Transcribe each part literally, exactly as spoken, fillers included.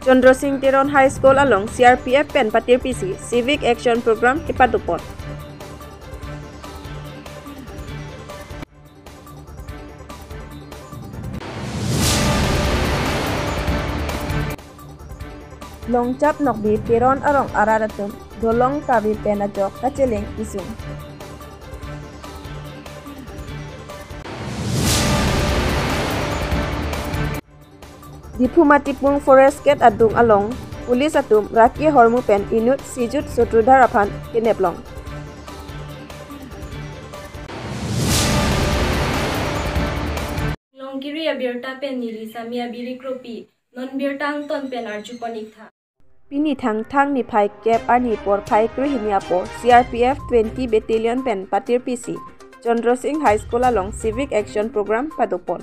Chandra Singh Teron High School along C R P F pen patirpisi Civic Action Program kepadopon. Longchap Nokbe Teron arong arat atum dolong kave pen ajok kacheleng isung. Diphu Matipung Forest Gate adung along police atum raki ahormu pen inut Sijut Sutradhar aphan kenep long. Longkiri abirta pen neli Sami Abiri Kropi, non birta angton pen arjupon iktha. Pini Thangthang niphai kep arni porphai krehini apor C R P F twenty Battalion pen patirpisi Chandra Singh High School along Civic Action Program padopon.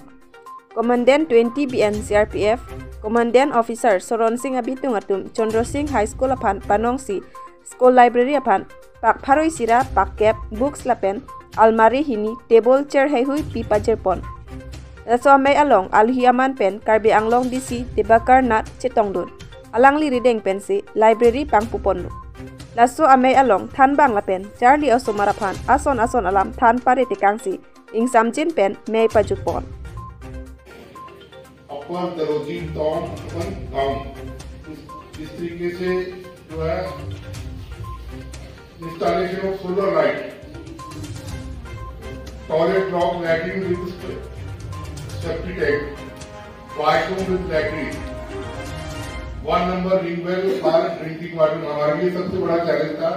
Commandant twenty B N C R P F, Commandant Officer Soron Singh abitung atum Chandra Singh High School aphan panongsi School Library aphan pak pharo isi ra pak kep books lapen almari hini table chair heihui pi pajirpon. Laso amei along alohi aman pen Karbi Anglong D C Debakar Nath chetongdun. Alangli rideng pensi library pangpuponlo. Laso amei along thanbang lapen charli osomar aphan ason ason alam than pare tekangsi ingsamjin pen mei pajutpon. अपर दलोजी टोंक अपन गांव। इस, इस तरीके से जो है, installation of solar light, toilet block latrine with septic tank, washroom with latrine, one number ring well for drinking water। हमारे लिए सबसे बड़ा चैलेंज था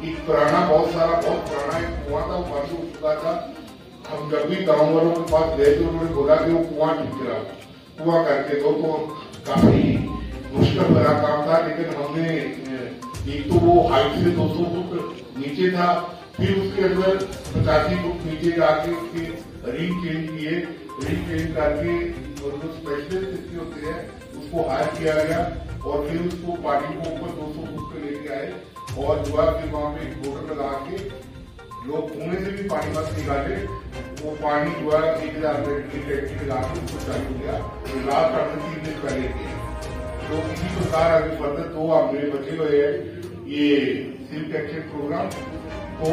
कि पुराना, बहुत सारा, बहुत पुराना एक कुआं था, वो बंद हो चुका था। हम जब भी गांव वालों के पास गए तो उन्होंने बोला कि वो कुआं ठीक करा, कुआं करके दो। तो काफी मुश्किल भरा काम था, लेकिन हमने, अ, एक तो वो हाइट से दो सौ फुट नीचे था, फिर उसके अंदर पचासी फुट नीचे जाके उसके रिंग चेंज किए। रिंग चेंज करके, और जो स्पेशलिस्ट इसके होते हैं, उसको हायर किया गया और फिर उसको पानी को ऊपर दो सौ फुट पे लेके आए और जो है फिर वहाँ पे एक मोटर लगा के लोग कुएं से भी पानी मत निकाले, वो पानी जो है एक हजार लीटर की टैंकी लगा के उसको चालू किया। तो लास्ट हमने तीन दिन पहले किया। तो इसी प्रकार आगे फर्दर दो मेरे बचे हुए हैं ये सिविक एक्शन प्रोग्राम। तो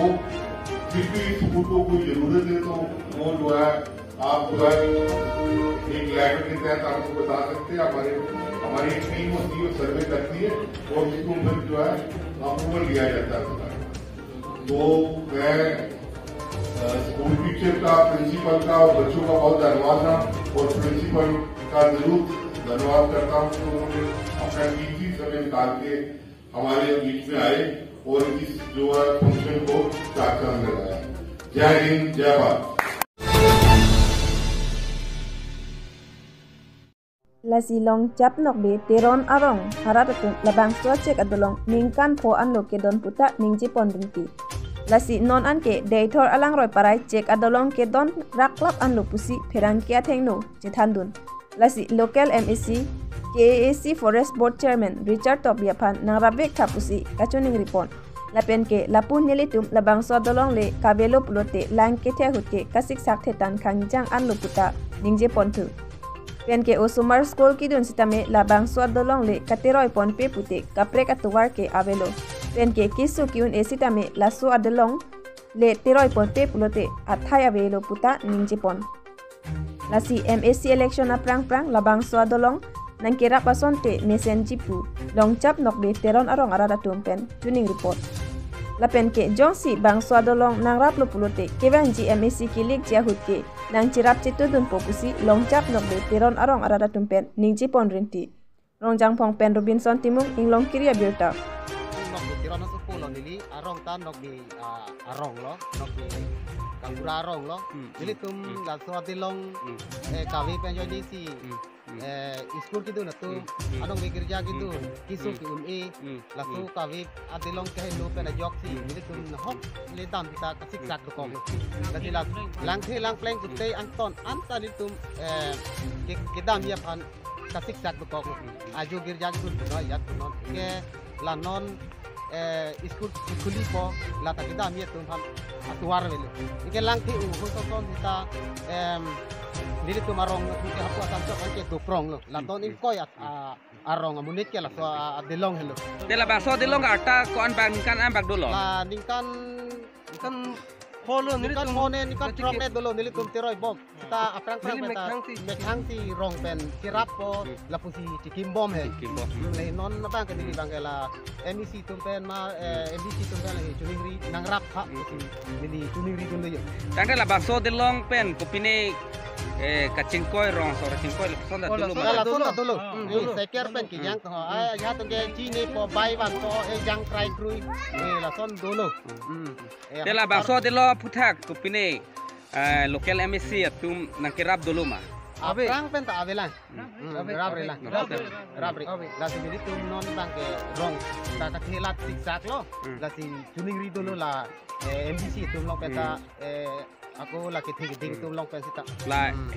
फिर भी इस स्कूल को कोई जरूरत है तो वो जो है आप जो है एक लेटर के तहत आपको बता सकते हैं। हमारे, हमारी एक टीम होती है, सर्वे करती है और उसको फिर जो है अप्रूवल दिया जाता है उसका। तो मैं, अ, स्कूल टीचर का, प्रिंसिपल का और बच्चों का बहुत धन्यवाद रहा और प्रिंसिपल का जरूर धन्यवाद करता हूँ कि उन्होंने अपना कीमती समय निकाल के हमारे बीच में आए और इस जो है फंक्शन को चार चांद लगाया। जय हिंद, जय Bharat. Lasi Longchap Nokbe Teron arong arat atum labangso achek adolong ningkan pho anlo kedon puta ningjepon rinti. Lasi non anke Deithor alangroi parai chek adolong kedon raklap anlo pusi pherangke athengno chethandun. Lasi local M A C, K A A C Forest Board Chairman Richard Tokbi aphan nangrapvek tha pusi kachoningripon. Lapen ke lapu nelitum labangso adolong le kavelo pulote lang kethe ahut ke kasiksak thetan khangjang anlo puta ningjeponthu. Pen ke osomar school kidun sitame labangso adolong le kateroi ponpe pute kaprek atovar ke avelo. Pen ke keso ki-un-e sitame laso adolong le teroi ponpe pulote athai avelo puta ningjepon. Lasi M A C election aphrang phrang labangso adolong nangkerap asonte mesenji pu Longchap Nokbe Teron arong arat atum pen choningripon. Lapen ke jongsi bangso adolong nangraplo pulote kevangji M A C kilikji ahut ke nangcherap chetudunpo pusi Longchap Nokbe Teron arong arat atum pen ningjepon rinti. Rongjangphong pen Robinson Timung, Inglongkiri abirta. Nokbe Teron asopo lo neli, arong ta Nokbe, ah, arong lo, Nokbe Kangura arong lo. Hmm, hmm, nelitum hmm. Laso adolong, hmm. Eh, kave pen ajoine si, hmm, hmm. Eh, school kidun atum, hmm, hmm. Anong ve girja kidun, hmm, keso hmm. Ki-un-e, hmm. Laso hmm. Kave adolong kehingno pen ajoksi, hmm. Nelitum nahok le dam kita kasiksak dokok. Hmm. Lasi la, langthe langpleng kutei angton, anta nelitum, eh, ke, kedamji aphan kasiksak dokok. Ajo girja kidun punon, ajat punon. Ke la non, eh, school, school po, la ta kedamji atum aphan atovar avelo. Ke langthe u, hon son son sita, em, nelitum arong ke hapu asam chok anke doprong lo. La don ingkoi at, a, arong amonit ke laso a, adelong helo. Te labangso adelong arta ko-an bang ningkan an bang dolo? La ningkan, ningkan pho lo, ningkan nelitum pho ne, ningkan nelitum throk ne dolo nelitum teroi bom. Seta aphrang aphrang neli pen ta mekhang si, mekhang si rong pen cherap po, hmm, lapusi chikim bom he. Chikim bom. Hmm, le non abang ke neli abang ke la M E C atum pen ma, eh, M D C atum pen la he choningri nangrap ha. Hmm. Neli choningri dun lo yo. Tangte labangso adelong pen kopine, eh, kachingkoi rong, so kachingkoi lapuson ta dolo ma? Oh, lason ta dolo. Ah, hmm, dolo. Eh, seker pen kejang to. Ah, ya to ke chini po bai van to, eh, jang krai krui. Eh, lason dolo. Hmm. Eh, te labangso adelong aphuthak kopine, eh, local M A C atum nangkerap dolo ma? Ave. Aphrang pen ta avelang. Hmm, ave, rap ave, relang. Rap, rap, rap, rap. Ave. Lasi nelitum non abang ke rong ta kathelat siksak lo. Hmm. Lasi choningri dolo la, eh, M D C atum along pen ta, hmm, eh, ako la kethe keding atum along pen seta. La, hmm,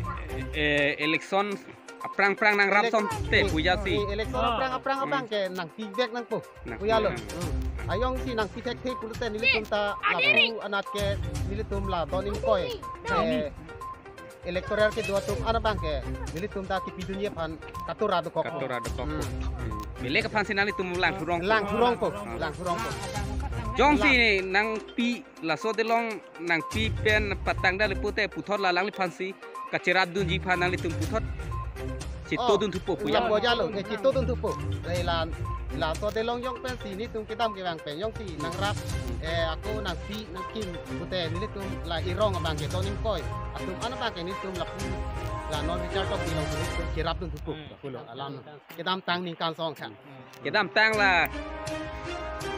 eh, election aphrang aphrang nangrap, elek-, som te, eh, puja si. Eh, election aphrang aphrang, hmm, abang ke nangpivek nangpo. Nang-, puya lo. Hmm. Hmm. Ayong si nangpithek thek pulote nelitum ta lapu anat ke nelitum la don ingkoi, eh, electoral kedo atum an abang ke nelitum ta kipidunji aphan katura dokok. Katura dokok. Hmm. Hmm. Belek aphan si nanglitum lang thurong. Lang thurong po. Hmm. Lang thurong po. Jongsi nangpi laso adelong nangpi pen patang dali pute puthot la alangliphan si kacherap dunji aphan nanglitum puthot chito, oh, dun thupo puya. Lapu aja lo, eh, chito dun thupo. Lai la, laso adelong jong pen si nelitum kedam kevang pen jongsi nangrap, eh, ako nangpi nangkim pute nelitum la erong abang ke don ingkoi atum an abang ke nelitum lapu la non Richard Tokbi along nelitum cherap dun thupo. Hmm. Pulo alam kedamtang ningkan song kha. Kedamtang la,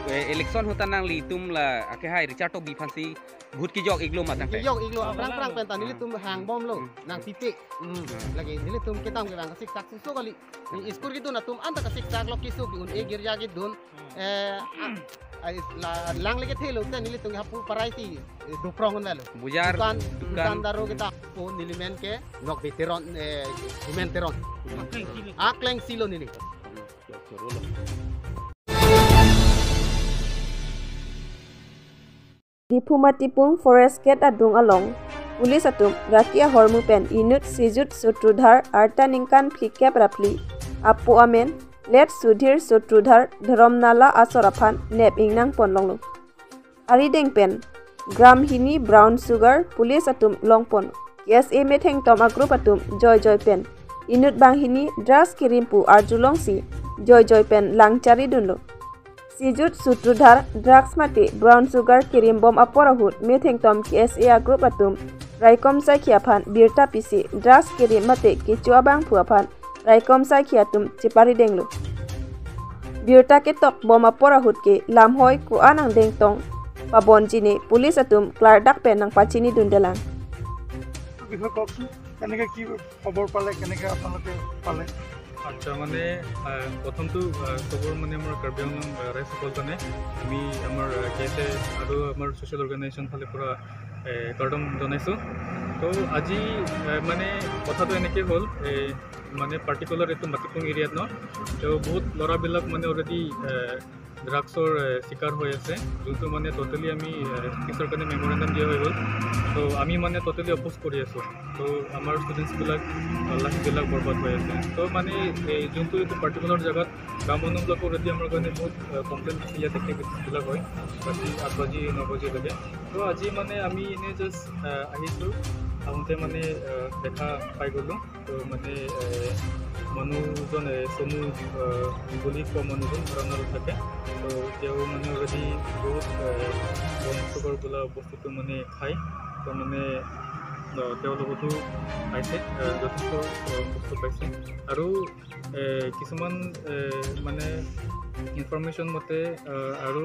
eh, election ahut ta nanglitum la akehai Richard Tokbi aphan si vote kejok iklo ma tangte? Kejok iklo, aphrang aphrang pen ta nelitum hang bom lo, hmm, nangpipe. Hmm. Hmm. Lake nelitum kedam kevang kasiksak susu kali. Ni school kedun atum an ta kasiksak lo, keso ke-un-e, girja kedun. Eh, a, a, la, lang leke thelo te nelitum hapu parai si, eh, doprong un lo. Bujar, dukan, dukan, dukan daro kita po neli men ke Nokbe Teron, eh, Himen Teron. Akleng si lo. Akleng si lo neli. Diphu Matipung Forest Gate adung along police atum rati ahormu pen inut Sijut Sutrudhar arta ningkan phlikep ra phli, apo amen Let Sudhir Sutrudhar Dhorom Nala asor aphan nep ingnang pon longlo. Arideng pen gram hini brown sugar police atum longpon. K S A methengtom a-group atum joijoi pen inut banghini drugs kerim pu arjulongsi joijoi pen lang charidunlo. Sijut Sutrudhar drugs mate brown sugar kerim bom apor ahut methengtom K S A a-group atum raikom saikhi aphan birta pisi drugs kerim mate kecho abangphu aphan raikom saikhi atum cheparidenglo. Birta ketok bom apor ahut ke lamhoi ko-an angdeng tong pabonji ne police atum klardak pen nangpachinidundelang. বিষয়ে কওকচোন, কেনেকে কি খবৰ পালে, কেনেকে আপোনালোকে পালে? আচ্ছা, মানে, আহ, প্ৰথমটো, আহ, খবৰ মানে আমাৰ কাৰ্বি আংলং, আহ, ৰাইজসকল কাৰণে আমি আমাৰ, আহ, কে এছ এ আৰু আমাৰ ছ'চিয়েল অৰ্গেনাইজেশ্যন ফালে পৰা, আহ, কাৰ্ডম জনাইছোঁ। তো আজি, আহ, মানে কথাটো এনেকৈ হ'ল, এই মানে পাৰ্টিকুলাৰ এইটো মাটিপুং এৰিয়াত ন, তো বহুত ল'ৰাবিলাক মানে অলৰেডি ড্ৰাগছৰ, এ, চিকাৰ হৈ আছে, যোনটো মানে ট'টেলি আমি, এ, কেছৰ কাৰণে মেমৰেণ্ডাম দিয়া হৈ গ'ল। তো আমি মানে ট'টেলি অপ'জ কৰি আছোঁ। তো আমাৰ ষ্টুডেণ্টছবিলাক, আ, লাইফবিলাক বৰবাদ হৈ আছে। তো মানে এই যোনটো এইটো পাৰ্টিকুলাৰ জেগাত গাঁও মানুহবিলাকৰ অলৰেডি আমাৰ কাৰণে বহুত, এ, কমপ্লেইন দিছে ইয়াত এক্টিভিটিছবিলাক হয়, ৰাতি আঠ বাজি, ন বাজিলৈকে। তো আজি মানে আমি এনেই জাষ্ট, এ, আহিছোঁ, আহোঁতে মানে, এ, দেখা পাই গ'লোঁ। তো মানে, এ, মানুহজন, এ, চমু, এ, বুলি কোৱা মানুহজন ধৰণাত থাকে। তো তেওঁ মানে অলৰেডি বহুত, এ, বন চুকৰ বোলা বস্তুটো মানে খায়। তো মানে, এ, তেওঁ লগতো পাইছে, এ, যথেষ্ট, এ, বস্তু পাইছে। আৰু, এ, কিছুমান, এ, মানে ইনফৰমেশ্যন মতে, এ, আৰু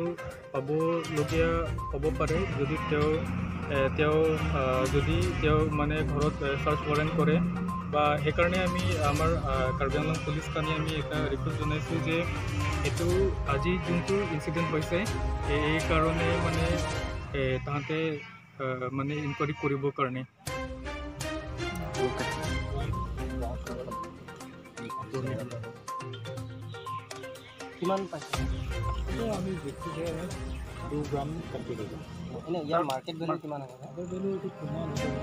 পাবলগীয়া হ'ব পাৰে, যদি তেওঁ, এ, তেওঁ, আ, যদি তেওঁ মানে ঘৰত, এ, চাৰ্চ ৱাৰেণ্ট কৰে বা সেইকাৰণে আমি আমাৰ, আ, কাৰ্বি আংলং পুলিচ কাৰণে আমি এটা ৰিকুৱেষ্ট জনাইছোঁ যে এইটো আজি যোনটো ইনচিডেণ্ট হৈছে, এ-, এই কাৰণে মানে, এ, তাহাঁতে, আ, মানে ইনকুৱাৰী কৰিবৰ কাৰণে। কিমান পাইছে? এইটো আমি বেচিছে দুই গ্ৰাম থাৰ্টি গ্ৰাম। এনে ইয়াৰ মাৰ্কেট ভেলু কিমান হ'ব? মাৰ্কেট ভেলু এইটো কিমান হ'ব?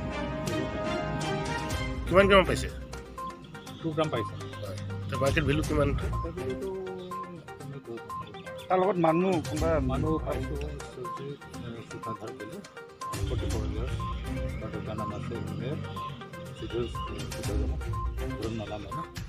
কিমান গ্ৰাম পাইছে? টু গ্ৰাম পাইছে। হয়। এতিয়া মাৰ্কেট ভেলু কিমান? তাৰ লগত মানুহ কোনোবা মানুহ পাইছোঁ, সুজিত, এ, সুশান্ত বুলি, ফৰ্টি ফ'ৰ ইয়াৰ্ছ, তাৰ দোকান নাম আছে, মানে, চিভিল, এ, চিভিল, ঘৰৰ নাম মানে।